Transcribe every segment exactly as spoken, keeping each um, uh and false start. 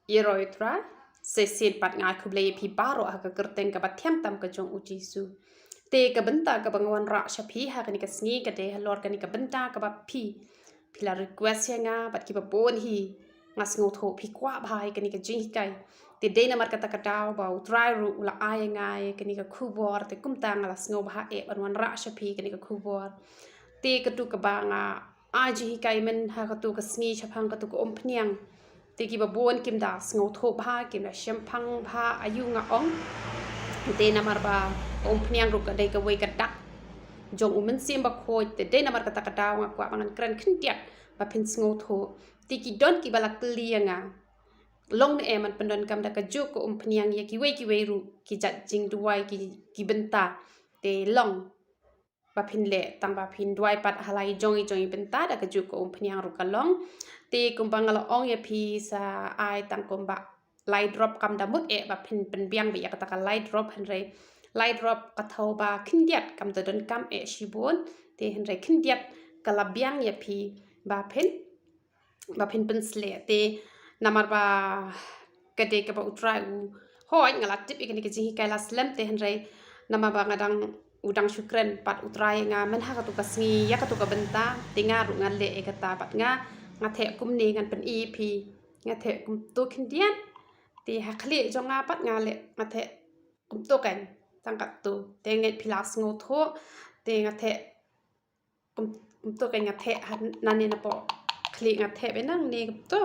Ïaroh ïa u Trai, shisien pat nga ai khublei ïa phi baroh ha ka kyrteng kaba thiang tam ka jong u Jisu. Te ka bynta kaba nga wanrah sha phi ha kane ka sngi ka dei halor kane ka bynta kaba phi, phi la request ïa nga bad kiba bun hi nga sngewthuh phi kwah bha ïa kane ka jinghikai. Te dei namar kata ka daw ba u Trai ruh u la ai ïa nga ïa kane ka khubor, te kumta nga la sngewbha eh ban wanrah sha phi kane ka khubor. Te katu kaba nga ai jinghikai mynha katu ka sngi shaphang katu ka umphniang. Te kiba bun kim da sngewthuh bha, kim da shemphang bha aïu nga ong. Te namar ba ka umphniang ruh ka dei kawei ka dak jong u Mynsiem Bakhuid, te dei namar kata ka daw nga kwah ba ngan kren khyndiat ba phin sngewthuh. Te ki don kiba la kylli ïa nga, long ne em ban pyndonkam da kajuh ka umphniang ïa kiwei kiwei ruh ki jait jingduwai, ki, ki bynta. Te long ba phin leh tang ba phin duwai pat ha la i jong i jong i bynta da kajuh ka umphniang ruh ka long. Te kumba nga la ong ïa phi sa ai tang kumba lai drop, kam da mut eh ba phin pynbiang beit ïa kata ka lai drop, hynrei lai drop ka thaw ba khyndiat, kam da donkam eh shibun. Te hynrei khyndiat ka la biang ïa phi ba phin ba phin pynsleh. Te namar ba ka dei kaba u Trai u hoi, nga la tip ïa kane ka jinghikai la slem, te hynrei namar ba nga dang, u dang shu kren pat u Trai ïa nga mynha katu ka sngi ïa katu ka bynta, te nga ruh nga leh ïa kata bad nga, nga theh kumne ngan pyni ïa phi, nga theh kumtu khyndiat. Te ha khlieh jong nga pat nga leh, nga theh kumtu kan, tang katu. Te ngeit phi la sngewthuh, te nga theh kum, kumtu kan nga theh ha, nane napoh khlieh nga theh beit nangne kumtu,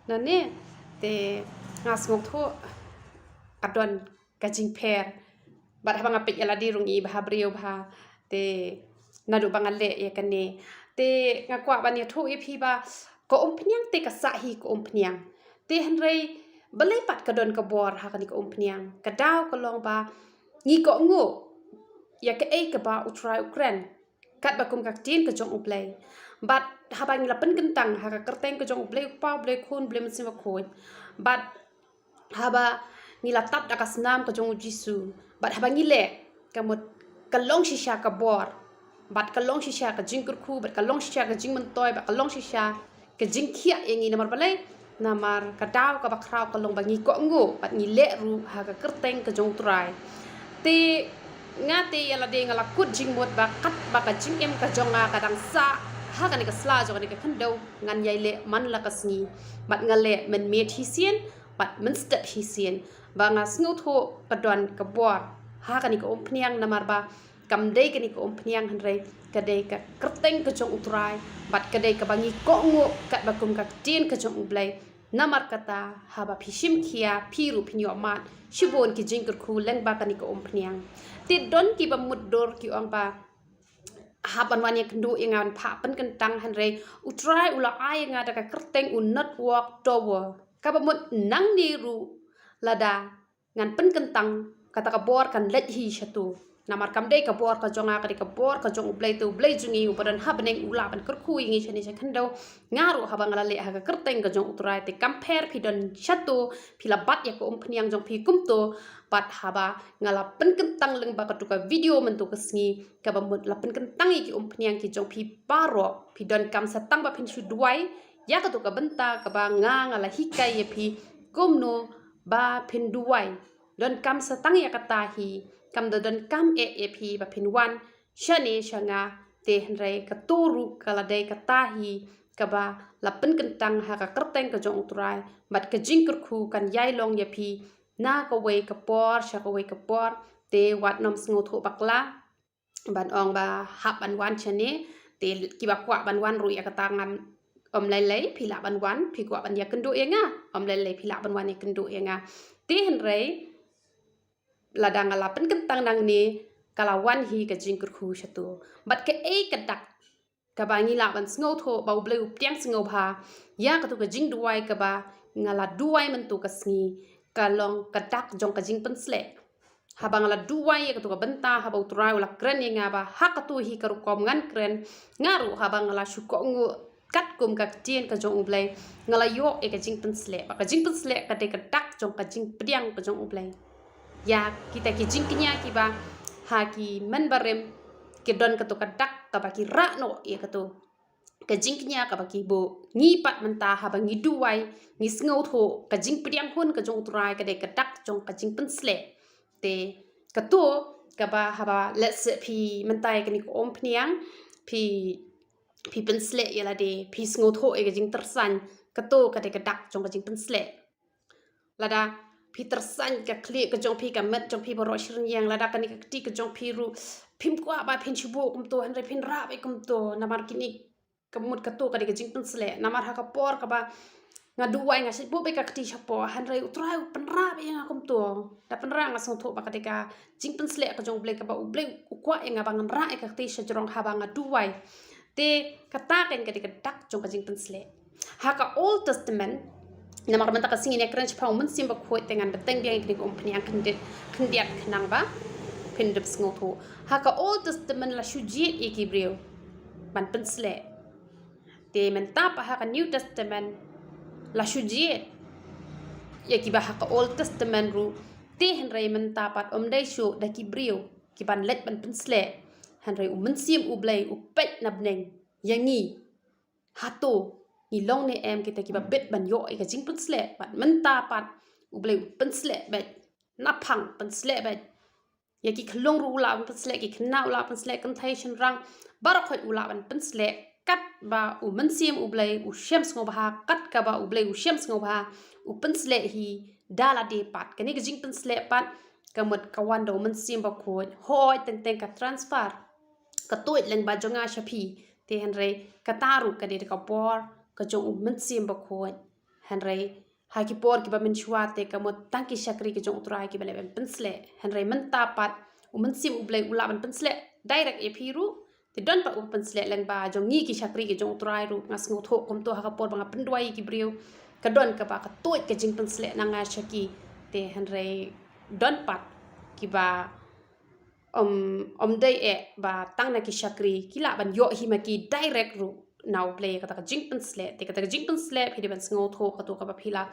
nane. Te nga sngewthuh ka don ka jingpher. Bad haba nga peit ïa lade ruh ngi bha briew bha. Te naduh ba nga leh ïa kane, te nga kwah ban ïathuh ïa phi ba ka umphniang te ka sah hi ka umphniang. Te hynrei balei pat ka don ka bor ha kane ka umphniang? Ka daw ka long ba ngi kohnguh ïa kaei kaba u Trai u kren katba kum ka ktien ka jong U Blei. Bad haba ngi la pynkyntang ha ka kyrteng ka jong U Blei U Kpa, U Blei U Khun, U Blei Mynsiem Bakhuid, bad haba ngi la tap da ka snam ka jong u Jisu, bad haba ngi leh, ka mut ka long shisha ka bor, bad ka long shisha ka jingkyrkhu, bad ka long shisha ka jingmyntoi, bad ka long shisha ka jingkhiah ïa ngi. Namar balei? Namar ka daw kaba khraw ka long ba ngi kohnguh bad ngi leh ruh ha ka kyrteng ka jong U Trai. Te nga te ïa lade nga la kut jingmut ba katba ka jingim ka jong nga ka dang sah ha kane ka sla jong kane ka khyndew, ngan ïai leh man la ka sngi, bad nga leh mynmiet shisien bad mynstep shisien, ba nga sngewthuh ka don ka bor ha kane ka umphniang. Namar ba kam dei kane ka umphniang hynrei ka dei ka kyrteng ka jong U Trai, bad ka dei kaba ngi kohnguh katba kum ka ktien ka jong U Blei. Namar kata haba phi shim khia, phi ruh phin ïoh mad shibun ki jingkyrkhu lyngba kane ka umphniang. Te don kiba mutdur ki ong ba hap ban wan ïakynduh ïa nga ban phah pynkyntang, hynrei U Trai u la ai ïa nga da ka kyrteng u Network Tower. Kaba mut nangne ruh lada ngan pynkyntang, kata ka bor kan leit hi shato. Namar kam dei ka bor ka jong nga, ka dei ka bor ka jong U Blei. Te U Blei jong ngi uba don ha bneng u lah ban kyrkhu ïa ngi shane sha khyndew. Nga ruh haba nga la leh ha ka kyrteng ka jong U Trai, te kam pher phi don shato, phi la bat ïa ka umphniang jong phi kumto. Bad haba nga la pynkyntang lyngba katu ka video mynta ka sngi, kaba mut la pynkyntang ïa ki umphniang ki jong phi baroh, phi donkam sa tang ba phin shu duwai ïa katu ka bynta kaba nga, nga la hikai ïa phi kumno ba phin duwai. Donkam sa tang ïa kata hi, kam da donkam eh ïa phi ba phin wan shane sha nga. Te hynrei katu ruh ka la dei kata hi kaba la pynkyntang ha ka kyrteng ka jong U Trai, bad ka jingkyrkhu kan ïai long ïa phi na kawei ka por sha kawei ka por. Te wat nym sngewthuh bakla ban ong ba hap ban wan shane. Te kiba kwah ban wan ruh ïa kata ngam, ym lei lei phi lah ban wan, phi kwah ban ïakynduh ïa nga, ym lei lei phi lah ban wan ïakynduh ïa nga. Te hynrei lada nga la pynkyntang nangne, ka la wan hi ka jingkyrkhu shato. Bad kaei ka dak kaba ngi lah ban sngewthuh ba U Blei u pdiang sngewbha ïa katu ka jingduwai kaba nga la duwai mynta ka sngi, ka long ka dak jong ka jingpynsleh. Haba nga la duwai ïa katu ka bynta, haba U Trai u la kren ïa nga ba ha katu hi ka rukom ngan kren, nga ruh haba nga la shu kohnguh katkum ka ktien ka jong U Blei, nga la ïoh ïa ka jingpynsleh. Ba ka jingpynsleh ka dei ka dak jong ka jingpdiang ka jong U Blei ïa kita ki jingkñia kiba ha ki mynbarim ki don katu ka dak kaba ki rah noh ïa katu. ka jingkñia kaba ki buh. Ngi pat mynta haba ngi duwai, ngi sngewthuh ka jingpdiang hun ka jong U Trai ka dei ka dak jong ka jingpynsleh. Te kato kaba haba lehse phi mynta ïa kane ka umphniang, phi phi pynsleh ïa lade, phi sngewthuh ïa ka jingtyrsan, kato ka dei ka dak jong ka jingpynsleh. Lada phi tyrsan ka khlieh ka jong phi, ka met jong phi baroh shi rynïeng, lada kane ka kti ka jong phi ruh phim kwah ba phin shu buh kumto, hynrei phin rah beit kumto, namar kine ka mut kato ka dei ka jingpynsleh. Namar ha ka por kaba nga duwai nga shait buh beit ka kti shapoh, hynrei U Trai u pynrah beit ïa nga kumto. Da pynrah nga sngewthuh ba ka dei ka jingpynsleh ka jong U Blei, kaba U Blei u kwah ïa nga ba ngan rah ïa ka kti shajrong haba nga duwai. Te kata kein ka dei ka dak jong ka jingpynsleh. Ha ka Old Testament, namar mynta ka sngi ngin ïakren shaphang U Mynsiem Bakhuid, te ngan bteng biang ïa kane ka umphniang khyndiat, khyndiat khnang ba phin dep sngewthuh. Ha ka Old Testament la shu jied ïa ki briew ban pynsleh. Te mynta pat ha ka New Testament la shu jied ïa kiba ha ka Old Testament ruh. Te hynrei mynta pat ym dei shuh da ki briew kiban leit ban pynsleh, hynrei U Mynsiem U Blei u peit na bneng ïa ngi. Hato ngi long ne em kita kiba bit ban ïoh ïa ka jingpynsleh? Bad mynta pat U Blei u pynsleh beit, naphang pynsleh beit. Ïa ki khyllung ruh u lah ban pynsleh, ki khynnah u lah ban pynsleh, kynthei shynrang baroh khoit u lah ban pynsleh, katba U Mynsiem U Blei u shem sngewbha, kat kaba U Blei u shem sngewbha u pynsleh hi da lade pat. Kane ka jingpynsleh pat ka mut ka wan da U Mynsiem Bakhuid, hooid teng teng ka transfer, ka tuid lyngba jong nga sha phi. Te hynrei kata ruh ka dei da ka bor ka jong U Mynsiem Bakhuid. Hynrei ha ki por kiba mynshuwa te ka mut tang ki shakri ka jong U Trai kiba leh ban pynsleh. Hynrei mynta pat U Mynsiem U Blei u lah ban pynsleh direct ïa phi ruh. Te don pat u pynsleh lyngba jong ngi ki shakri ka jong U Trai ruh. Nga sngewthuh kumto ha ka por ba nga pynduwai ïa ki briew, ka don kaba ka tuid ka jingpynsleh na nga sha ki. Te hynrei don pat kiba ym, ym dei eh ba tang na ki shakri ki lah ban ïoh hi ma ki direct ruh na U Blei kata ka jingpynsleh. Te kata ka jingpynsleh phi dei ban sngewthuh kato kaba phi la,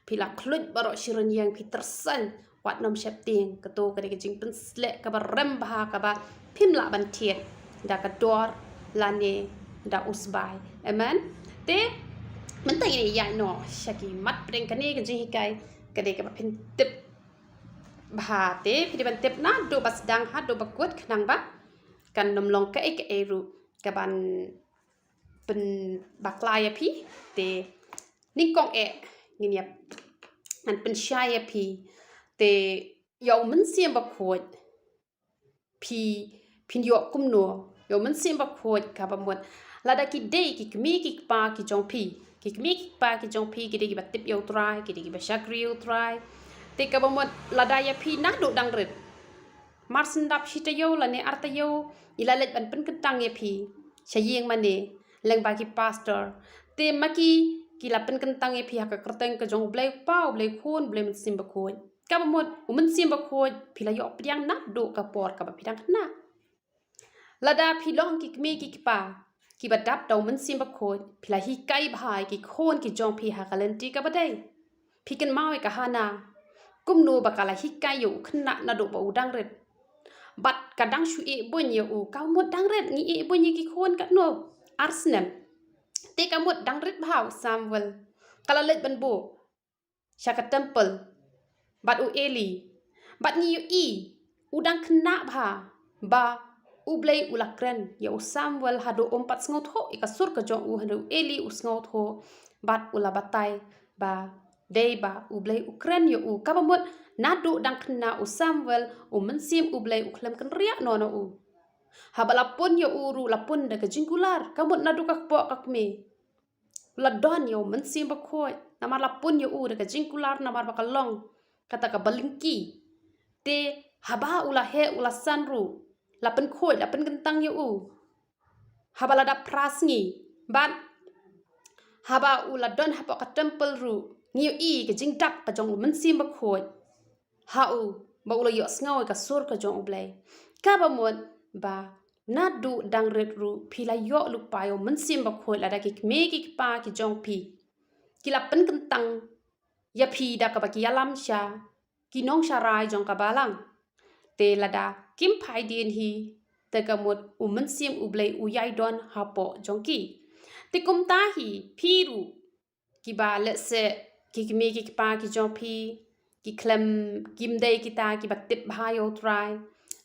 phi la khluit baroh shi rynïeng, phi tyrsan wat nym sheptieng, kato ka dei ka jingpynsleh kaba rem bha kaba phim lah ban thied da ka dor lane da u sbai. Amen. Te mynta ngin ïaid noh sha ki mat pdeng kane ka jinghikai, ka dei kaba phin tip bha. Te phi dei ban tip naduh ba sdang haduh ba kut khnang ba kan nym long kaei kaei ruh kaban pynbakla ïa phi. Te nyngkong eh ngin ïa, ngan pynshai ïa phi. Te ïa U Mynsiem Bakhuid phi, phin ïoh kumno ïa U Mynsiem Bakhuid? Kaba mut lada ki dei ki kmie ki kpa ki jong phi, ki kmie ki kpa ki jong phi ki dei kiba tip ïa U Trai, ki dei kiba shakri ïa U Trai. Te kaba mut lada ïa phi naduh dang rit, mar shen dap shi taïew lane ar taïew, i la leit ban pynkyntang ïa phi sha ïing mane lyngba ki pastor. Te ma ki, ki la pynkyntang ïa phi ha ka kyrteng ka jong U Blei Kpa, U Blei Khun, U Blei Mynsiem Bakhuid. Kaba mut U Mynsiem Bakhuid phi la ïoh pdiang naduh ka por kaba phi dang khynnah. Lada phi long ki kmie ki kpa kiba dap da U Mynsiem Bakhuid, phi la hikai bha ïa ki khun ki jong phi ha ka lynti kaba dei. Phi kynmaw ïa ka Hana, kumno ba ka la hikai ïa u khynnah naduh ba u dang rit. Bad ka dang shu ïeh buiñ ïa u, ka mut dang rit, ngi ïeh buiñ ïa ki khun katno, ar snem. Te ka mut dang rit bha u Samuel. Ka la leit ban buh sha ka temple bad u Eli. Bad ngi ïohi u dang khynnah bha ba U Blei u la kren ïa u Samuel haduh um pat sngewthuh ïa ka sur ka jong u, hynrei u Eli u sngewthuh bad u la batai ba dei ba U Blei u kren ïa u. Kaba mut naduh dang khynnah u Samuel, U Mynsiem U Blei u khlem kynriah noh na u. Haba la pun ïa u ruh la pun da ka jingkular, ka mut naduh ka kpoh ka kmie u la don ïa U Mynsiem Bakhuid, namar la pun ïa u da ka jingkular, namar ba ka long kata kaba lyngkhi. Te haba u la heh u la san ruh la pynkhuid, la pynkyntang ïa u. Haba la dap phra sngi bad haba u la don hapoh ka temple ruh, ngi ïohi ka jingdap ka jong U Mynsiem Bakhuid ha u, ba u la ïohsngew ïa ka sur ka jong U Blei. Kaba mut ba naduh dang rit ruh phi la ïoh lypa ïa U Mynsiem Bakhuid lada ki kmie ki kpa ki jong phi ki la pynkyntang ïa phi da kaba ki ïalam sha ki nongsharai jong ka Balang. Te lada kim phai dien hi, te ka mut U Mynsiem U Blei u ïai don hapoh jong ki. Te kumta hi phi ruh, kiba lehse ki kmie ki kpa ki jong phi ki khlem, kim dei kita kiba tip bha ïa U Trai.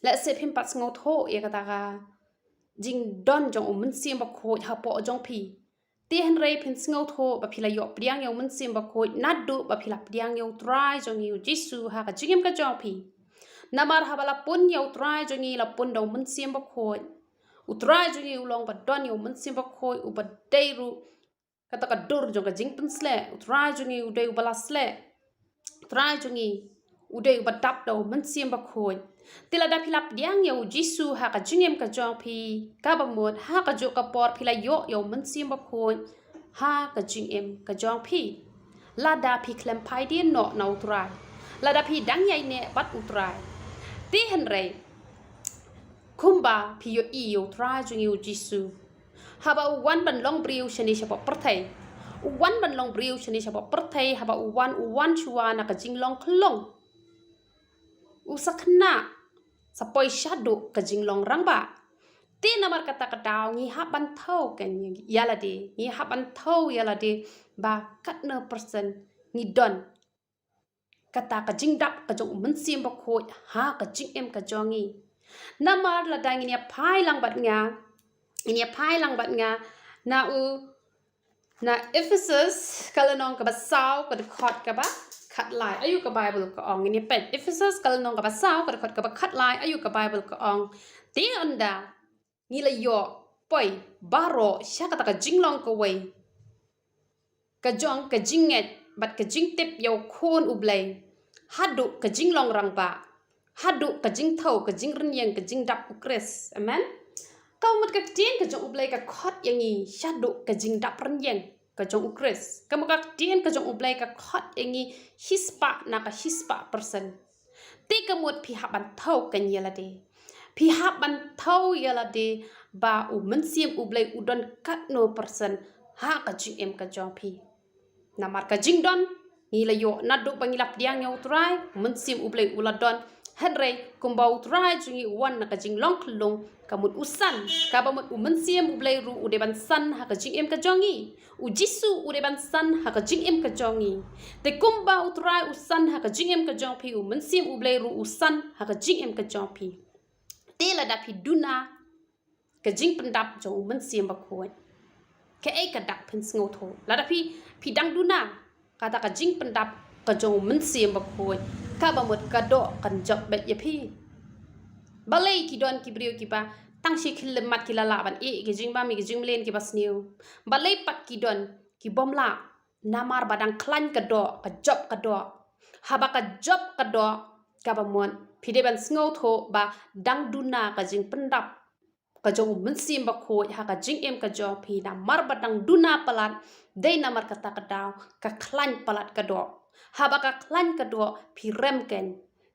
Lehse phim pat sngewthuh ïa kata ka jingdon jong U Mynsiem Bakhuid hapoh jong phi. Te hynrei phin sngewthuh ba phi la ïoh pdiang ïa U Mynsiem Bakhuid naduh ba phi la pdiang ïa U Trai jong ngi U Jisu ha ka jingim ka jong phi. Namar haba la pun ïa U Trai jong ngi la pun da U Mynsiem Bakhuid. U Trai jong ngi u long ba don ïa U Mynsiem Bakhuid, uba dei ruh kata ka dur jong ka jingpynsleh. U Trai jong ngi u dei uba la sleh. U Trai jong ngi u dei uba dap da U Mynsiem Bakhuid. Te lada phi la pdiang ïa U Jisu ha ka jingim ka jong phi, kaba mut ha kajuh ka por phi la ïoh ïa U Mynsiem Bakhuid ha ka jingim ka jong phi. Lada phi khlem phai dien noh na U Trai, lada phi dang ïaineh bad U Trai. Te hynrei kumba phi ïohi ïa U Trai jong ngi U Jisu, haba u wan ban long briew shane shapoh pyrthei. U wan ban long briew shane shapoh pyrthei, haba u wan, u wan shuwa na ka jinglong khyllung. U sa khynnah, sa poi shaduh ka jinglong rangbah. Te namar kata ka daw ngi hap ban thew kein ïa lade, ngi hap ban thew ïa lade ba katno persen ngi don kata ka jingdap ka jong U Mynsiem Bakhuid ha ka jingim ka jong ngi. Namar lada ngin ïa phai lang bad nga, ngin ïa phai lang bad nga na u, na Ephesus ka lynnong kaba saw ka dkhot kaba khatlai. Aïu ka Bible ka ong? Ngin ïa peit Ephesus ka lynnong kaba saw ka dkhot kaba khatlai, aïu ka Bible ka ong? Te ynda ngi la ïoh poi baroh sha kata ka jinglong kawei ka jong ka jingngeit bad ka jingtip ïa U Khun U Blei, haduh ka jinglong rangbah, haduh ka jingthew, ka jingrynïeng, ka jingdap U Khrist. Amen. Ka mut ka ktien ka jong U Blei ka khot ïa ngi shaduh ka jingdap rynïeng ka jong U Khrist. Ka mut ka ktien ka jong U Blei ka khot ïa ngi shispah na ka shispah persen. Te ka mut phi hap ban thew kein ïa lade. Phi hap ban thew ïa lade ba U Mynsiem U Blei u don katno persen ha ka jingim ka jong phi. Namar ka jingdon ngi la ïoh naduh ba ngi la pdiang ïa U Trai, U Mynsiem U Blei u la don. Hynrei kumba U Trai jong ngi u wan na ka jinglong khyllung, ka mut u san, kaba mut U Mynsiem U Blei ruh u dei ban san ha ka jingim ka jong ngi. U Jisu u dei ban san ha ka jingim ka jong ngi. Te kumba U Trai u san ha ka jingim ka jong phi, U Mynsiem U Blei ruh u san ha ka jingim ka jong phi. Te lada phi duna ka jingpyndap jong U Mynsiem Bakhuid, kaei ka dak phin sngewthuh? Lada phi, phi dang duna kata ka jingpyndap ka jong U Mynsiem Bakhuid, kaba mut ka doh kan jop beit ïa phi. Balei ki don ki briew kiba tang shi khyllipmat ki la lah ban ïeh ki jingbam ïa ki jingmlien kiba sniew? Balei pat ki don ki bym lah? Namar ba dang khlaiñ ka doh, ka jop ka doh. Haba ka jop ka doh, kaba mut phi dei ban sngewthuh ba dang duna ka jingpyndap ka jong U Mynsiem Bakhuid ha ka jingim ka jong phi. Namar ba dang duna palat, dei namar kata ka daw ka khlaiñ palat ka doh. Haba ka khlaiñ ka doh, phi rem kein.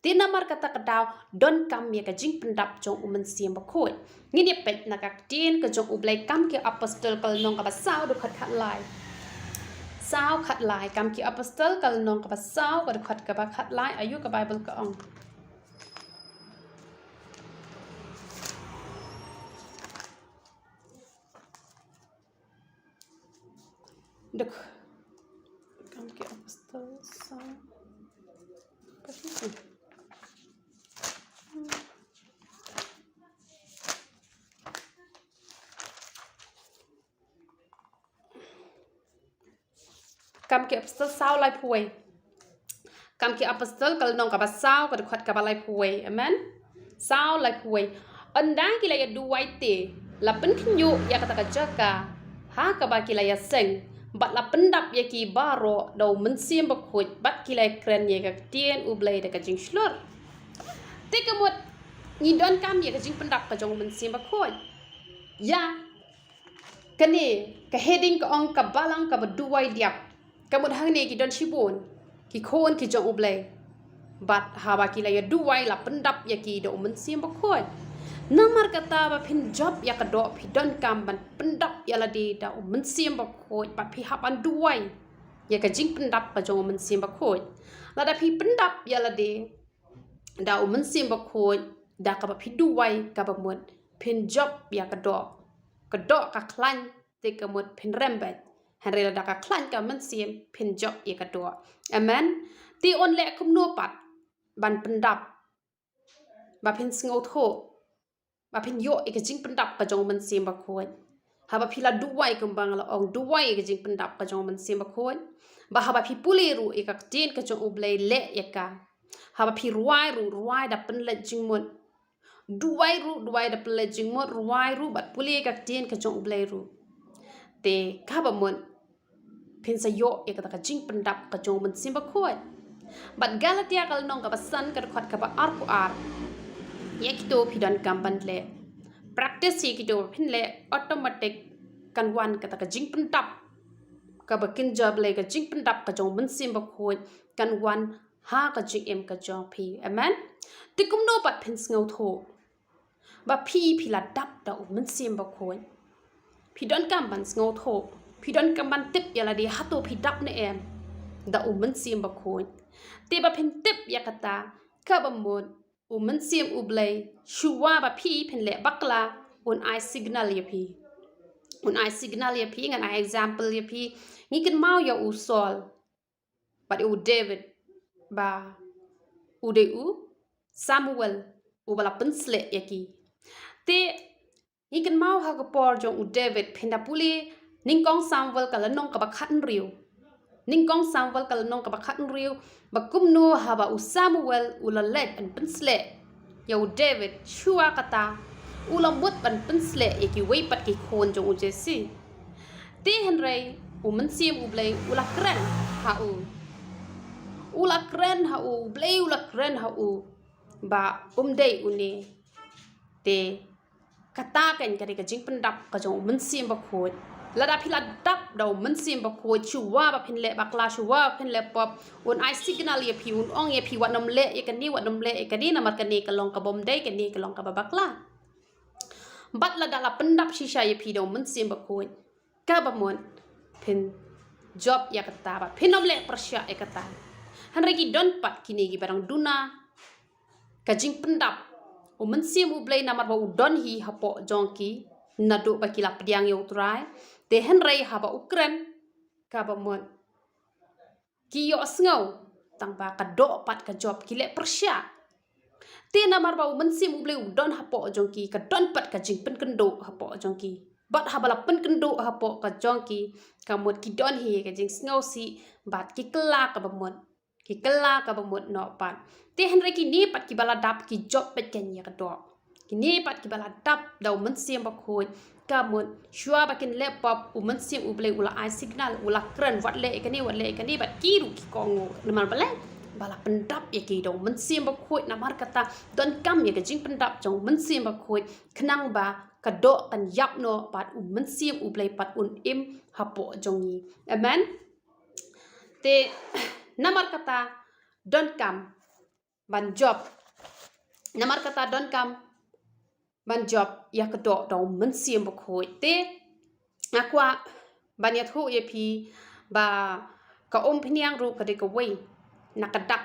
Te namar kata ka daw donkam ïa ka jingpyndap jong U Mynsiem Bakhuid. Ngin ïa peit na ka ktien ka jong U Blei, Kam ki Apostol ka lynnong kaba saw dkhot khatlai. Saw khatlai, Kam ki Apostol ka lynnong kaba saw ka dkhot kaba khatlai, aïu ka Bible ka ong? Duk. Kam ki Apostol saw. Kam ki Apostol saw laiphew wei. Kam ki Apostol ka lynnong kaba saw ka dkhot kaba laiphew wei. Amen. Saw laiphew wei. Ynda ki la ïa duwai te, la pynkhynñiuh ïa kata ka jaka ha kaba ki la ïa seng, bad la pyndap ïa ki baroh da U Mynsiem Bakhuid, bad ki la ïa kren ïa ka ktien U Blei da ka jingshlur. Te ka mut ngi donkam ïa ka jingpyndap ka jong U Mynsiem Bakhuid. Ïa kane ka heading ka ong ka balang kaba duwai diap. Ka mut hangne ki don shibun ki khun ki jong U Blei. Bad haba ki la ïa duwai la pyndap ïa ki da U Mynsiem Bakhuid. Namar kata ba phin jop ïa ka doh phi donkam ban pyndap ïa lade da U Mynsiem Bakhuid, bad phi hap ban duwai ïa ka jingpyndap ka jong U Mynsiem Bakhuid. Lada phi pyndap ïa lade da U Mynsiem Bakhuid da kaba phi duwai, kaba mut phin jop ïa ka doh. Ka doh ka khlaiñ te ka mut phin rem beit. Hynrei lada ka khlaiñ ka mynsiem, phin jop ïa ka doh. Amen. Te un leh kumno pat ban pyndap ba phin sngewthuh, ba phin ïoh ïa ka jingpyndap ka jong u Mynsiem Bakhuid? Haba phi la duwai, kumba nga la ong, duwai ïa ka jingpyndap ka jong u Mynsiem Bakhuid. Ba haba phi pule ruh ïa ka ktien ka jong U Blei, leh ïa ka. Haba phi rwai ruh, rwai da pynleit jingmut. Duwai ruh, duwai da pynleit jingmut, rwai ruh bad pule ïa ka ktien ka jong U Blei ruh. Te kaba mut phin sa ïoh ïa kata ka jingpyndap ka jong u Mynsiem Bakhuid. Bad Galatia ka lynnong kaba san, ka dkhot kaba arphew ar, ïa kito phi donkam ban leh. Practice ïa kito ba phin leh, automatic kan wan kata ka jingpyndap kaba kynja Blei, ka jingpyndap ka jong u Mynsiem Bakhuid kan wan ha ka jingim ka jong phi. Amen. Te kumno pat phin sngewthuh ba phi, phi la dap da u Mynsiem Bakhuid? Phi donkam ban sngewthuh, phi donkam ban tip ïa lade hato phi dap ne em da u Mynsiem Bakhuid. Te ba phin tip ïa kata, kaba mut u Mynsiem U Blei, shuwa ba phi phin leh bakla, un ai signal ïa phi. Un ai signal ïa phi. Ngan ai example ïa phi. Ngi kynmaw ïa u Saul bad ïa u David, ba u dei u Samuel uba la pynsleh ïa ki. Te ngi kynmaw ha ka por jong u David, phin da pule Nyngkong Samuel ka lynnong kaba khathynriew. Nyngkong Samuel ka lynnong kaba khathynriew, ba kumno haba u Samuel u la leit ban pynsleh ïa u David, shuwa kata u la mut ban pynsleh ïa kiwei pat ki khun jong u Jesse. Te hynrei u Mynsiem U Blei u la kren ha u. U la kren ha u, U Blei u la kren ha u ba um dei une. Te kata kan ka dei ka jingpyndap ka jong u Mynsiem Bakhuid. Lada phi la dap da u Mynsiem Bakhuid, shuwa ba phin leh bakla, shuwa ba phin leh pop, un ai signal ïa phi, un ong ïa phi, wat nym leh ïa kane, wat nym leh ïa kane, namar kane ka long kaba ym dei, kane ka long kaba bakla. Bad lada la pyndap shisha ïa phi da u Mynsiem Bakhuid, kaba mut phin jop ïa kata, ba phin nym leh pyrshah ïa kata. Hynrei ki don pat kine kiba dang duna ka jingpyndap u Mynsiem U Blei, namar ba u don hi hapoh jong ki naduh ba ki la pdiang ïa u Trai. Te hynrei haba u kren, kaba mut ki ïohsngew, tang ba ka doh pat ka jop, ki leh pyrshah. Te namar ba u Mynsiem U Blei u don hapoh jong ki, ka don pat ka jingpynkynduh hapoh jong ki. Bad haba la pynkynduh hapoh ka jong ki, ka mut ki don hi ka jingsngewsih, bad ki kylla kaba mut, ki kylla kaba mut noh pat. Te hynrei kine pat kiba la dap ki jop beit kein ïa ka doh. Kine pat kiba la dap da u Mynsiem Bakhuid, ka mut shuwa ba kin leh pop, u Mynsiem U Blei u la ai signal, u la kren, wat leh ïa kane, wat leh ïa kane, bad ki ruh ki kohnguh. Namar balei? Ba la pyndap ïa ki da u Mynsiem Bakhuid. Namar kata donkam ïa ka jingpyndap jong u Mynsiem Bakhuid, khnang ba ka doh kan ïap noh, bad u Mynsiem U Blei pat un im hapoh jong ngi. Amen. Te namar kata donkam ban jop. Namar kata donkam ban jop ïa ka doh da u Mynsiem Bakhuid. Te nga kwah ban ïathuh ïa phi ba ka umphniang ruh ka dei kawei na ka dak,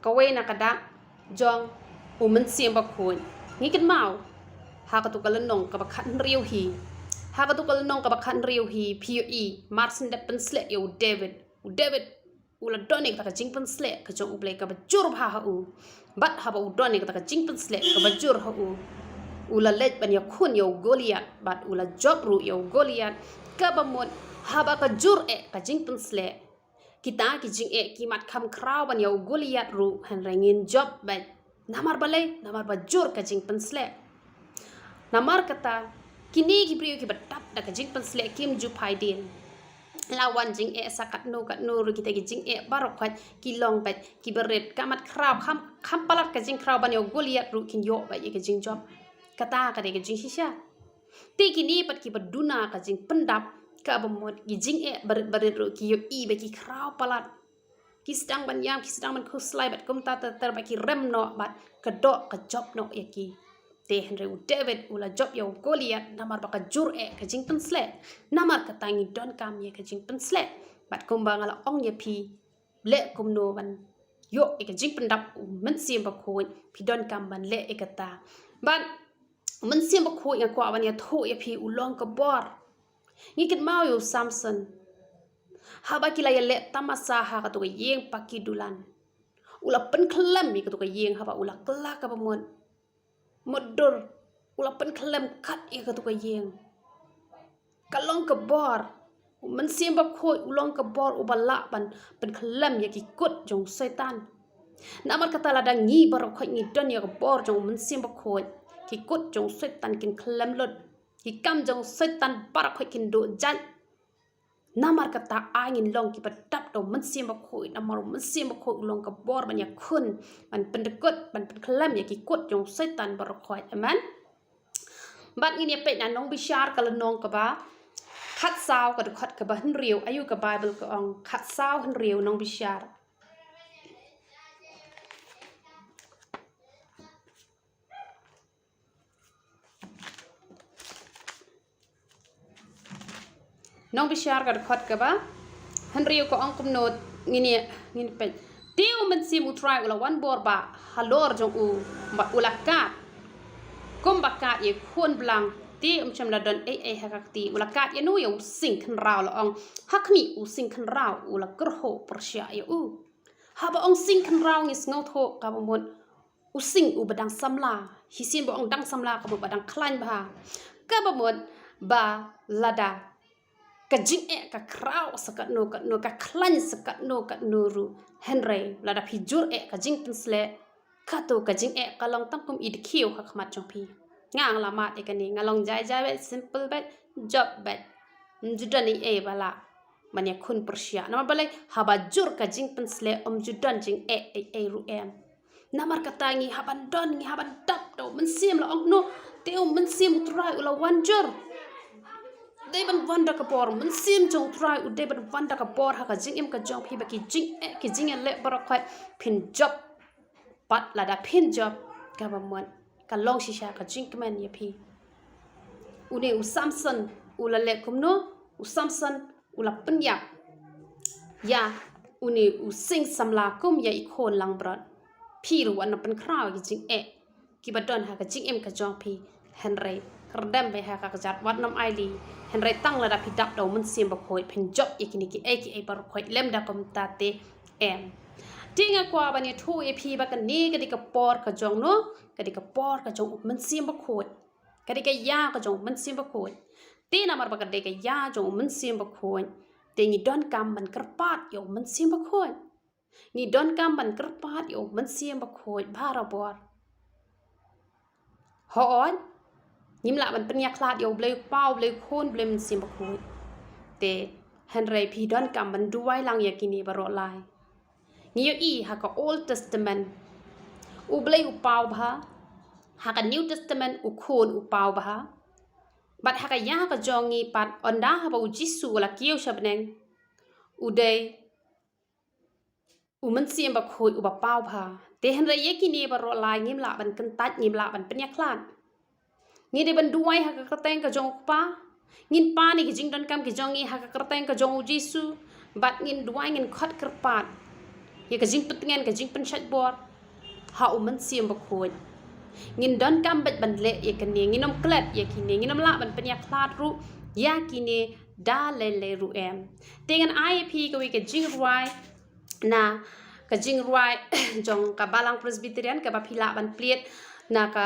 kawei na ka dak jong u Mynsiem Bakhuid. Ngi kynmaw ha katu ka lynnong kaba khathynriew hi, ha katu ka lynnong kaba khathynriew hi, phi ïohi mar shen dep pynsleh ïa u David. U David u la don ïa kata ka jingpynsleh ka jong U Blei kaba jur bha ha u. Bad haba u don ïa kata ka jingpynsleh kaba jur ha u, u la leit ban ïakhun ïa u Goliath, bad u la jop ruh ïa u Goliath. Kaba mut haba ka jur eh ka jingpynsleh, kita ki jingeh ki mat kham khraw ban ïa u Goliath ruh, hynrei ngin jop beit. Namar balei? Namar ba jur ka jingpynsleh. Namar kata kine ki briew kiba dap da ka jingpynsleh kim ju phai dien. La wan jingeh sa katno katno ruh, kita ki jingeh baroh khoit ki long beit kiba rit. Ka mat khraw, kham, kham palat ka jingkhraw ban ïa u Goliath ruh kin ïoh beit ïa ka jingjop. Kata ka dei ka jingshisha. Te kine pat kiba duna ka jingpyndap, kaba mut ki jingeh barit barit ruh ki ïohi ba ki khraw palat. Ki sdang ban ïam, ki sdang ban khuslai bad kumta ter ter, bad ki rem noh, bad ka doh ka jop noh ïa ki. Te hynrei u David u la jop ïa u Goliath namar ba ka jur eh ka jingpynsleh. Namar kata ngi donkam ïa ka jingpynsleh. Bad kumba nga la ong ïa phi, leh kumno ban ïoh ïa ka jingpyndap u Mynsiem Bakhuid, phi donkam ban leh ïa kata. Bad u Mynsiem Bakhuid nga kwah ban ïathuh ïa phi u long ka bor. Ngi kynmaw ïa u Samson. Haba ki la ïaleh tamasa ha katu ka ïing paki dulan, u la pynkhlem ïa katu ka ïing haba u la kylla kaba mut. Mutdur, u la pynkhlem kat ïa katu ka ïing. Ka long ka bor. U Mynsiem Bakhuid u long ka bor uba lah ban pynkhlem ïa ki kut jong u Soitan. Namar kata lada ngi baroh khoit ngi don ïa ka bor jong u Mynsiem Bakhuid, ki kut jong u Soitan kin khlem lut. Ki kam jong u Soitan baroh khoit kin duh jait. Namar kata ai ngin long kiba dap da u Mynsiem Bakhuid, namar u Mynsiem Bakhuid u long ka bor ban ïakhun, ban pyndykut, ban pynkhlem ïa ki kut jong u Soitan baroh khoit. Amen. Bad ngin ïa peit na Nongbishar ka lynnong kaba khatsaw, ka dkhot kaba hynriew, aïu ka Baibl ka ong, khatsaw hynriew Nongbishar. Nongbishar ka dkhot kaba hynriew ka ong kumno, ngin ïa, ngin peit. Te u Mynsiem u Trai u la wan bor bha halor jong u, bad u la kad kumba kad ïa u khun blang, te um shym la don ei ei ha ka kti. U la kad ïano? Ïa u sing khynraw, la ong. Ha khmih, u sing khynraw u la kyrhuh pyrshah ïa u. Haba ong sing khynraw ngi sngewthuh kaba mut u sing uba dang samla. Shisien ba ong dang samla ka mut ba dang khlaiñ bha. Kaba mut ba lada ka jingeh ka khraw sa katno katno, ka khlaiñ sa katno katno ruh, hynrei lada phi jur eh ka jingpynsleh, kato ka jingeh ka long tang kum i dkhiew ha khmat jong phi. Nga nga la mad ïa kane, nga long jai jai beit, simple beit, jop beit. Ym ju don ei ei ba lah ban ïakhun pyrshah. Namar balei? Haba jur ka jingpynsleh, ym ju don jingeh ei ei ruh em. Namar kata ngi hap ban don, ngi hap ban dap da u Mynsiem, la ong kumno? Te u Mynsiem u Trai u la wan jur. Dei ban wan da ka bor, Mynsiem jong u Trai u dei ban wan da ka bor ha ka jingim ka jong phi, ba ki jingeh, ki jingïaleh baroh khoit phin jop. Bad lada phin jop, kaba mut ka long shisha ka jingkmen ïa phi. Une u Samson u la leh kumno? U Samson u la pynïap ïa une u sing samla kum ïa i khun langbrot. Phi ruh wat nym pynkhraw ïa ki jingeh kiba don ha ka jingim ka jong phi. Hynrei kyrdem beit ha ka kjat, wat nym ailad. Hynrei tang lada phi dap da u Mynsiem Bakhuid phin jop ïa kine kiei kiei baroh khoit, lymda kumta te em. Te nga kwah ban ïathuh ïa phi ba kane ka dei ka por ka jong no, ka dei ka por ka jong u Mynsiem Bakhuid. Ka dei ka ïa ka jong u Mynsiem Bakhuid. Te namar ba ka dei ka ïa jong u Mynsiem Bakhuid, te ngi donkam ban kyrpad ïa u Mynsiem Bakhuid. Ngi donkam ban kyrpad ïa u Mynsiem Bakhuid barabor. Hooid, ngim lah ban pynïakhlad ïa U Blei u Kpa, U Blei u Khun, U Blei u Mynsiem Bakhuid. Te hynrei phi donkam ban duwai lang ïa kine baroh lai. Ngi ïohi ha ka Old Testament, U Blei u paw bha. Ha ka New Testament, u Khun u paw bha. Bad ha ka ïa ka jong ngi pat, ynda haba u Jisu u la kiew sha bneng, u dei u Mynsiem Bakhuid uba paw bha. Te hynrei ïa kine baroh lai ngim lah ban kyntait, ngim lah ban pynïakhlad. Ngi dei ban duwai ha ka kyrteng ka jong u Kpa. Ngin pan ïa ki jingdonkam ki jong ngi ha ka kyrteng ka jong u Jisu. Bad ngin duwai, ngin khot kyrpad ïa ka jingpyntngen, ka jingpynshait bor ha u Mynsiem Bakhuid. Ngin donkam beit ban leh ïa kine, ngin ym klet ïa kine, ngin ym lah ban pynïakhlad ruh ïa kine da lei lei ruh em. Te ngan ai ïa phi kawei ka jingrwai na ka jingrwai jong ka Balang Presbyterian kaba phi lah ban plied na ka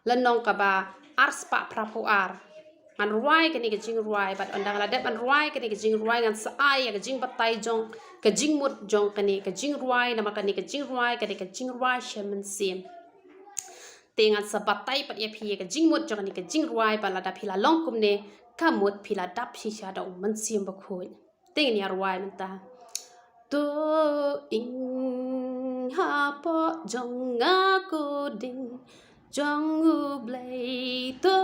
lynnong kaba arspah phraphew ar. Ngan rwai kane ka jingrwai, bad ynda nga la dep ban rwai kane ka jingrwai ngan sa ai ïa ka jingbatai jong ka jingmut jong kane ka jingrwai, namar kane ka jingrwai ka dei ka jingrwai sha mynsiem. Te ngan sa batai pat ïa phi ïa ka jingmut jong kane ka jingrwai, bad lada phi la long kumne, ka mut phi la dap shisha da u Mynsiem Bakhuid. Te ngin ïa rwai mynta. To ing hapoh jong nga ko ding jong U Blei, to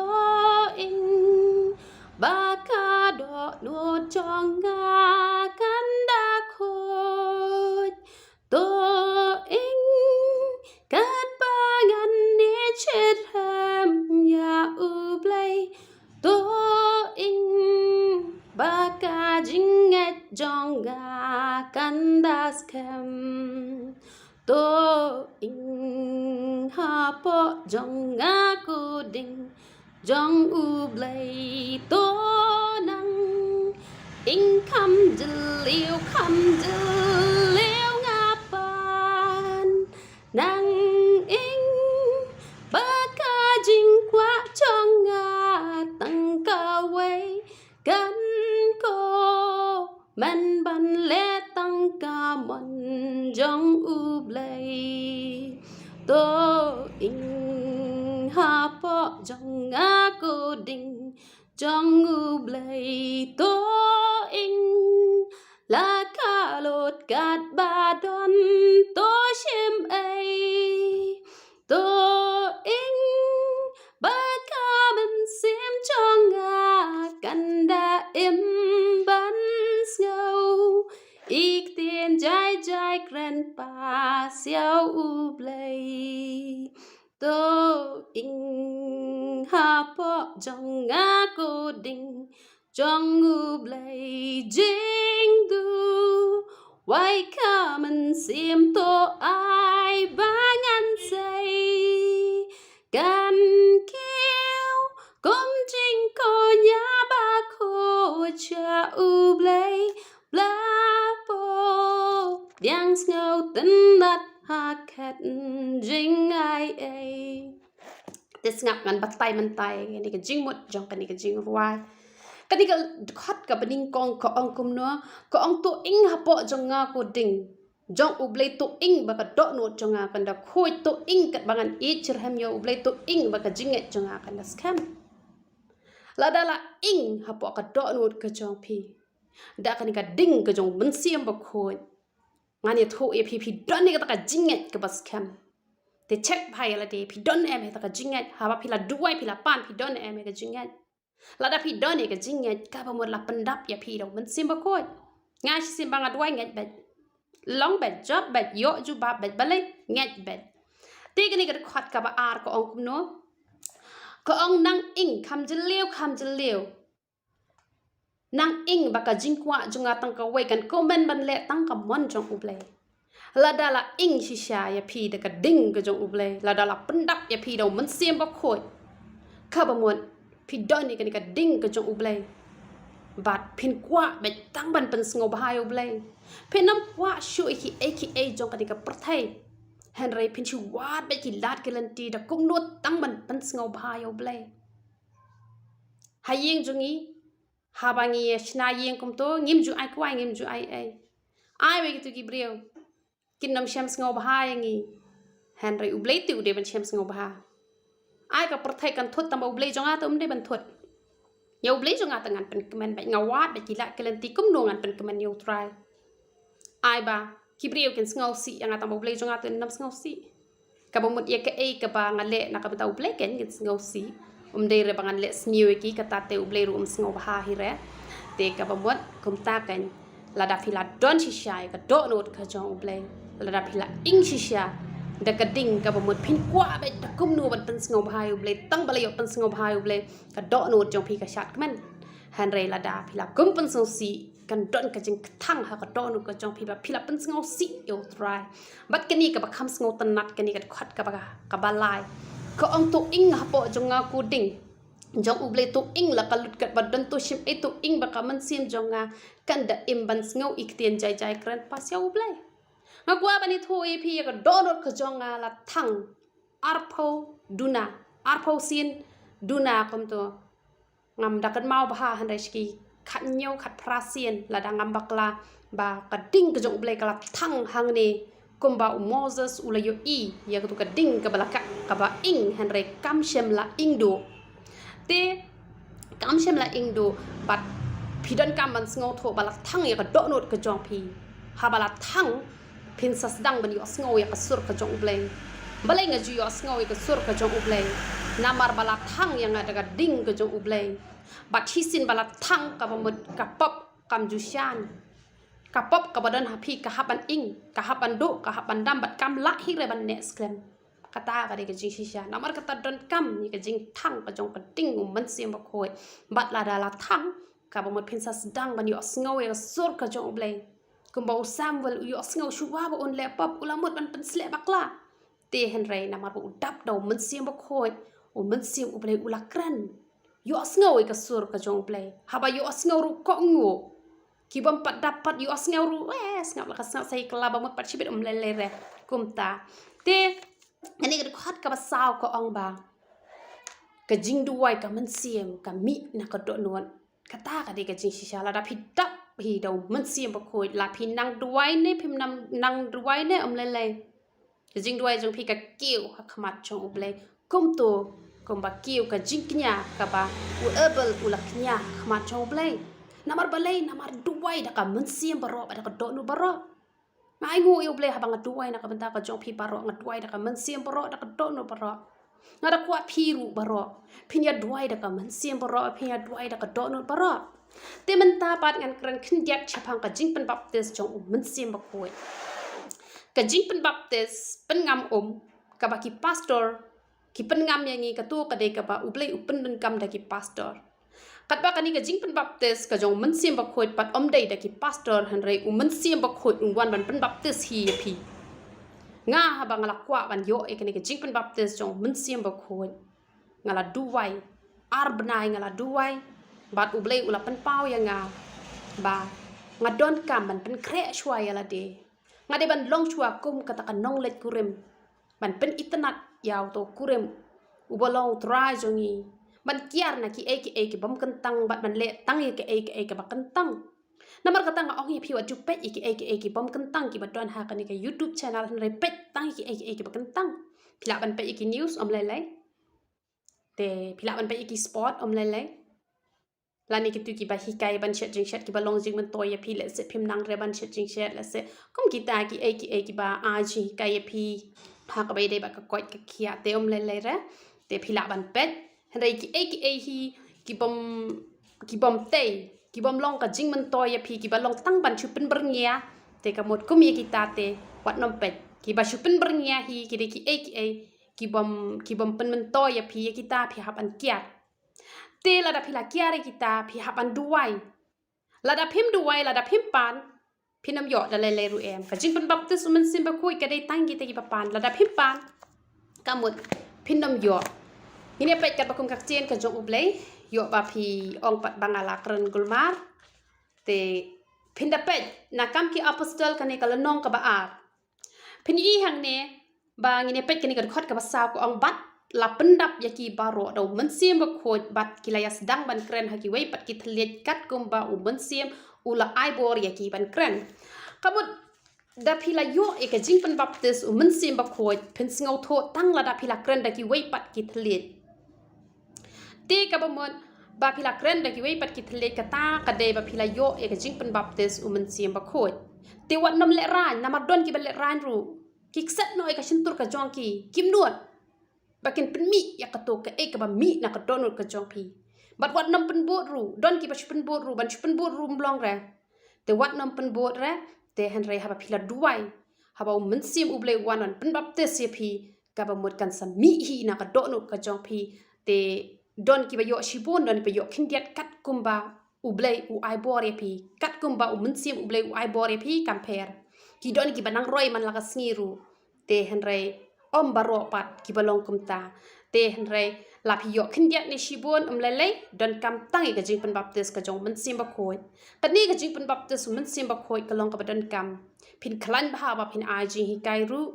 ing ba ka dohnud jong nga kan da khuid. To ing katba ngan ïeit shitrhem ïa U Blei. To ing ba ka jingngeit jong nga kan da skhem. To ing hapoh jong nga ko ding jong U Blei. To nang ing kham jylliew, kham jylliew nga pan. Nang ing ba ka jingkwah jong nga tang kawei, kan kmen ban leh tang ka mon jong U Blei. To ing hapoh jong nga ko ding jong U Blei. To ing la ka lut katba don, to shim ei. To ing ba ka mynsiem jong nga kan da im ban sngew ïa ki ktien jai jai kren pasia U Blei. To ing hapoh jong nga ko ding jong U Blei, jingduwai ka mynsiem to ai ba ngan sei. Kan kiew kum jingkoit ïa ba khuid sha U Blei, bla pdiang sngewtynnat ha khet jingai ei. Te sngap, ngan batai mynta ïa kane ka jingmut jong kane ka jingrwai. Kane ka dkhot kaba nyngkong ka ong kumno? Ka ong, to ing hapoh jong nga ko ding jong U Blei, to ing ba ka dohnud jong nga kan da khuid, to ing katba ngan ïeit shitrhem ïa U Blei, to ing ba ka jingngeit jong nga kan da skhem. Lada la ing hapoh ka dohnud ka jong phi da kane ka ding ka jong U Mynsiem Bakhuid, ngan ïathuh ïa phi, phi don ïa kata ka jingngeit kaba skhem. Te check bha ïa lade, phi don em ïa kata ka jingngeit? Haba phi la duwai, phi la pan, phi don em ïa ka jingngeit? Lada phi don ïa ka jingngeit, kaba mut la pyndap ïa phi da U Mynsiem Bakhuid. Nga shisien ba nga duwai, ngeit beit. Long beit, jop beit, ïoh jubab beit, balei? Ngeit beit. Te kane ka dkhot kaba ar ka ong kumno? Ka ong, nang ing kham jylliew, kham jylliew. Nang ing ba ka jingkwah jong nga tang kawei, kan kmen ban leh tang ka mon jong U Blei. Lada la ing shisha ïa phi da ka ding ka jong U Blei, lada la pyndap ïa phi da U Mynsiem Bakhuid, kaba mut phi don ïa kane ka ding ka jong U Blei, bad phin kwah beit tang ban pynsngewbha ïa U Blei. Phin ym kwah shuh ïa kiei kiei jong kane ka pyrthei. Hynrei phin shu wad beit ki lad ki lynti, da kumno tang ban pynsngewbha ïa U Blei? Ha ïing jong ngi, haba ngi ïa shna ïing kumto, ngim ju ai kwai, ngim ju ai ei. Ai wei kito ki briew kin ym shem sngewbha ïa ngi, hynrei U Blei te u dei ban shem sngewbha. Ai ka pyrthei kan thut, tangba U Blei jong nga te um dei ban thut. Ïa U Blei jong nga te ngan pynkmen beit, nga wad beit ki lad ki lynti, kumno ngan pynkmen ïa U Trai? Ai ba ki briew kin sngewsih ïa nga, tangba U Blei jong nga te un ym sngewsih. Kaba mut ïa kaei kaba nga leh na ka bynta U Blei, kan kin sngewsih. Um dei re ba ngan leh sniew ïa ki, kata te U Blei ruh um sngewbha hi re. Te kaba mut kumta kan, lada phi la don shisha ïa ka dohnud ka jong U Blei, lada phi la ing shisha da ka ding kaba mut phin kwah beit da kumno ban pynsngewbha ïa U Blei, tang ba la ïoh pynsngewbha ïa U Blei, ka dohnud jong phi ka shad kmen. Hynrei lada phi la kum pynsngewsih, kan don ka jingkthang ha ka dohnud ka jong phi ba phi la pynsngewsih ïa U Trai. Bad kane kaba kham sngewtynnat, kane ka dkhot kaba, kaba lai, ka ong, to ing hapoh jong nga ko ding jong U Blei, to ing la ka lut katba don, to shim ei, to ing ba ka mynsiem jong nga kan da im ban sngew ïa ki ktien jai jai kren pasia U Blei. Nga kwah ban ïathuh ïa phi, ïa ka dohnud ka jong nga la thang arphew duna, arphew sien duna kumto. Ngam da kynmaw bha, hynrei sha ki khathynñiew khatphra sien lada ngam bakla, ba ka ding ka jong U Blei ka la thang hangne, kumba u Moses u la ïohi ïa katu ka ding kaba la kah, kaba ing, hynrei kam shym la ing duh. Te kam shym la ing duh, bad phi donkam ban sngewthuh ba la thang ïa ka dohnud ka jong phi. Haba la thang, phin sa sdang ban ïohsngew ïa ka sur ka jong U Blei. Balei nga ju ïohsngew ïa ka sur ka jong U Blei? Namar ba la thang ïa nga da ka ding ka jong U Blei. Bad shisien ba la thang, kaba mut ka pop kam ju shan. Ka pop kaba don ha phi ka hap ban ing, ka hap ban duh, ka hap ban dam, bad kam lah hi re ban neh skhem. Kata ka dei ka jingshisha. Namar kata donkam ïa ka jingthang ka jong ka ding U Mynsiem Bakhuid. Bad lada la thang, kaba mut phin sa sdang ban ïohsngew ïa ka sur ka jong U Blei. Kumba u Samuel u ïohsngew shuwa ba un leh pop, u la mut ban pynsleh bakla. Te hynrei namar ba u dap da U Mynsiem Bakhuid, U Mynsiem U Blei u la kren. Ïohsngew ïa ka sur ka jong U Blei. Haba ïohsngew ruh kohnguh. Ki bym pat dap pat ïohsngew ruh, eh, sngap la ka sngap sa ïa ka la ba mut pat shibit um lei lei re. Kumta. Te, kane ka dkhot kaba saw ka ong ba. Ka jingduwai ka mynsiem, ka mih na ka dohnud. Kata ka dei ka jingshisha, lada phi dap hi da U Mynsiem Bakhuid, la phi nang duwai ne, phim nang, nang duwai ne, um lei lei. Ka jingduwai jong phi ka kiew ha khmat jong U Blei. Kumto, kumba kiew ka jingkñia kaba u Abel u la kñia ha khmat jong U Blei. Namar balei, namar duwai da ka mynsiem baroh, bad da ka dohnud baroh. Nga ainguh ïa U Blei haba nga duwai na ka bynta ka jong phi baroh, nga duwai da ka mynsiem baroh, da ka dohnud baroh. Nga da kwah phi ruh baroh. Phin ïa duwai da ka mynsiem baroh, phin ïa duwai da ka dohnud baroh. Te mynta pat ngan kren khyndiat shaphang ka jingpynbaptis jong U Mynsiem Bakhuid. Ka jingpynbaptis, pynngam um, kaba ki pastor, ki pynngam ïa ngi kato ka dei kaba U Blei u pyndonkam da ki pastor. Katba kane ka jingpynbaptis ka jong U Mynsiem Bakhuid pat ym dei da ki pastor hynrei U Mynsiem Bakhuid un wan ban pynbaptis hi ïa phi. Nga haba nga la kwah ban ïoh ïa kane ka jingpynbaptis jong U Mynsiem Bakhuid. Nga la duwai. Ar bnai nga la duwai. Bad U Blei u la pynpaw ïa nga. Ba nga donkam ban pynkhreh shuwa ïa lade. Nga dei ban long shuwa kum kata ka nongleit kurim. Ban pynitynnad ïa uto u kurim. Uba long U Trai jong ngi. Ban kiar na kiei kiei ki bym kyntang bad ban leh tang ïa kiei kiei kiba kyntang. Namar kata nga ong ïa phi wat ju peit ïa kiei kiei ki bym kyntang kiba don ha kane ka YouTube channel hynrei peit tang ïa kiei kiei kiba kyntang. Phi lah ban peit ïa ki news ym lei lei. Te phi lah ban peit ïa ki sport ym lei lei. Lane kitu kiba hikai ban shet jingshet kiba long jingmyntoi ïa phi lehse phim nang re ban shet jingshet lehse. Kum kita kiei kiei kiba ai jinghikai ïa phi. Ha kaba ïadei bad ka koit ka khiah te ym lei lei re. Te phi lah ban peit. Hynrei kiei kiei hi ki bym, ki bym tei, ki bym long ka jingmyntoi ïa phi, kiba long tang ban shu pynbyrngia. Te ka mut kum ïa kita te wat nym peit. Kiba shu pynbyrngia hi ki dei kiei kiei ki bym, ki bym pynmyntoi ïa phi, ïa kita phi hap ban kiar. Te lada phi la kiar ïa kita phi hap ban duwai. Lada phim duwai, lada phim pan, phin ym ïoh da lei lei ruh em. Ka jingpynbaptis U Mynsiem Bakhuid ka dei tang kita kiba pan. Lada phim pan, ka mut phin ym ïoh. Ngin ïa peit katba kum ka ktien ka jong U Blei, ïoh ba phi ong pat ba nga la kren gulmar. Te phin da peit na Kam ki Apostol kane ka lynnong kaba ar. Phin ïohi hangne ba ngin ïa peit kane ka dkhot kaba saw ka ong bad la pyndap ïa ki baroh da U Mynsiem Bakhuid bad ki la ïa sdang ban kren ha kiwei pat ki thylliej katkum ba U Mynsiem u la ai bor ïa ki ban kren. Ka mut da phi la ïoh ïa ka jingpynbaptis U Mynsiem Bakhuid phin sngewthuh tang lada phi la kren da kiwei pat ki thylliej. Te kaba mut ba phi la kren da kiwei pat ki thylliej kata ka dei ba phi la ïoh ïa ka jingpynbaptis U Mynsiem Bakhuid. Te wat nym lehraiñ namar don kiba lehraiñ ruh. Ki kset noh ïa ka shyntur ka jong ki. Kim nud. Ba kin pynmih ïa kato kaei kaba mih na ka dohnud ka jong phi. Bad wat nym pynbud ruh. Don kiba shu pynbud ruh. Ban shu pynbud ruh ym long re. Te wat nym pynbud re. Te hynrei haba phi la duwai. Haba U Mynsiem U Blei u wan ban pynbaptis ïa phi. Kaba mut kan sa mih hi na ka dohnud ka jong phi. Te don kiba ïoh shibun, don kiba ïoh khyndiat katkum ba U Blei u ai bor ïa phi. Katkum ba U Mynsiem U Blei u ai bor ïa phi kam pher. Ki don kiba nang roi man la ka sngi ruh. Te hynrei ym baroh pat kiba long kumta. Te hynrei la phi ïoh khyndiat ne shibun ym lei lei, donkam tang ïa ka jingpynbaptis ka jong U Mynsiem Bakhuid. Kane ka jingpynbaptis U Mynsiem Bakhuid ka long kaba donkam. Phin khlaiñ bha ba phin ai jinghikai ruh.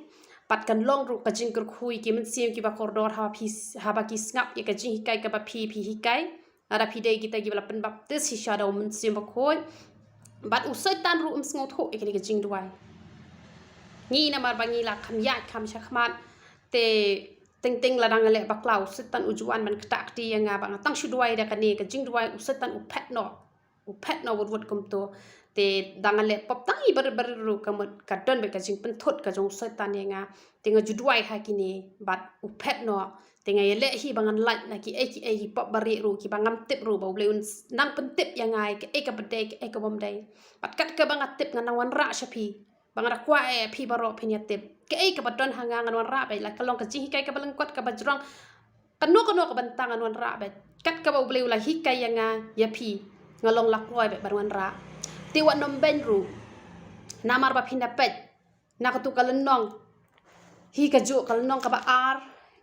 Bad kan long ruh ka jingkyrkhu ïa ki mynsiem kiba kordor haba phi, haba ki sngap ïa ka jinghikai kaba phi, phi hikai. Lada phi dei kita kiba la pynbaptis shisha da U Mynsiem Bakhuid. Bad u Soitan ruh um sngewthuh ïa kane ka jingduwai. Ngi namar ba ngi la kham ïaid kham shakhmat. Te teng teng lada nga leh bakla u Soitan u ju wan ban ktah kti ïa nga ba nga tang shu duwai da kane ka jingduwai u Soitan u phet noh. U phet noh wut wut kumto. Te da nga leh pop tang i barit barit ruh ka mut ka don bad ka jingpynthut ka jong u Soitan ïa nga. Te nga ju duwai ha kine bad u phet noh. Te nga ïaleh hi ba ngan lait na kiei kiei ki pop barit ruh kiba ngam tip ruh ba U Blei un nang pyntip ïa nga ïa kaei kaba dei kaei ka bym dei. Bad kat kaba nga tip ngan nang wanrah sha phi. Ba nga da kwah ïa phi baroh phin ïa tip. Kaei kaba don ha nga ngan wanrah beit la ka long ka jinghikai kaba lyngkot kaba jrong. Kano kano ka bynta ngan wanrah beit. Kat kaba U Blei u la hikai ïa nga ïa phi. Nga long la kloi beit ban wanrah. Te wat nym beiñ ruh. Namar ba phin da peit. Na katu ka lynnong. Hi kajuh ka lynnong kaba ar.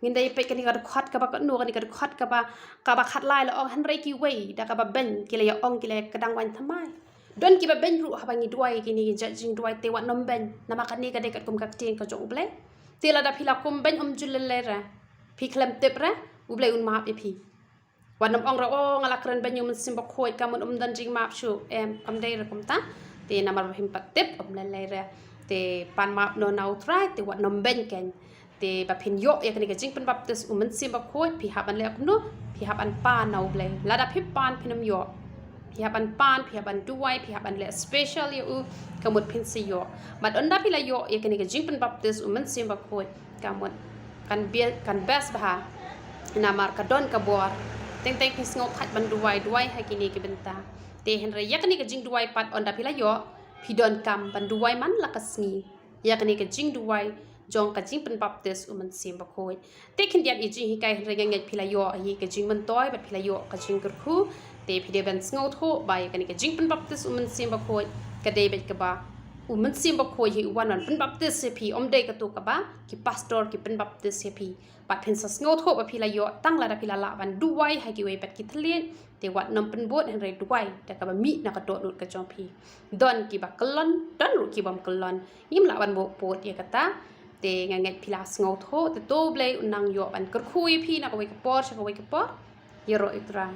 Ngin da ïa peit kane ka dkhot kaba katno, kane ka dkhot kaba, kaba khatlai la ong, hynrei kiwei da kaba beiñ ki la ïa ong, ki la ïa kdang waiñ thymmai. Don kiba beiñ ruh haba ngi duwai kine ki jait jingduwai, te wat nym beiñ, namar kane ka dei katkum ka ktien ka jong U Blei. Te lada phi la kum beiñ, ym ju lei lei re, phi khlem tip re, U Blei un map ïa phi. Wat nym ong re, o, nga la kren beiñ ïa U Mynsiem Bakhuid, ka mut ym don jingmap shuh. Em, kam dei re kumta. Te namar ba phim pat tip, ym lei lei re. Te pan map noh na U Trai, te wat nym beiñ keiñ. Te ba phin ïoh ïa kane ka jingpynbaptis U Mynsiem Bakhuid, phi hap ban leh kumno? Phi hap ban pan na U Blei. Lada phim pan, phin ym ïoh. Phi hap ban pan, phi hap ban duwai, phi hap ban leh special ïa u, ka mut phin sa ïoh. Bad ynda phi la ïoh ïa kane ka jingpynbaptis U Mynsiem Bakhuid, ka mut kan bia-, kan best bha. Namar ka don ka bor. Teng teng phi sngewkhait ban duwai, duwai ha kine ki bynta. Te hynrei ïa kane ka jingduwai pat, ynda phi la ïoh, phi donkam ban duwai man la ka sngi ïa kane ka jingduwai jong ka jingpynbaptis U Mynsiem Bakhuid. Te khyndiat ïa jinghikai, hynrei nga ngeit phi la ïoh hi ka jingmyntoi bad phi la ïoh ka jingkyrkhu. Te phi dei ban sngewthuh ba ïa kane ka jingpynbaptis U Mynsiem Bakhuid ka dei beit kaba U Mynsiem Bakhuid hi u wan ban pynbaptis ïa phi, ym dei kato kaba ki pastor ki pynbaptis ïa phi. Bad phin sa sngewthuh ba phi la ïoh tang lada phi la lah ban duwai ha kiwei pat ki thylliej. Te wat nym pynbud, hynrei duwai da kaba mih na ka dohnud ka jong phi. Don kiba kyllon, don ruh ki bym kyllon. Ngim lah ban buh pud ïa kata. Te nga ngeit phi la sngewthuh, te to U Blei un nang ïoh ban kyrkhu ïa phi na kawei ka por sha kawei ka por. Ïaroh ïa U Trai.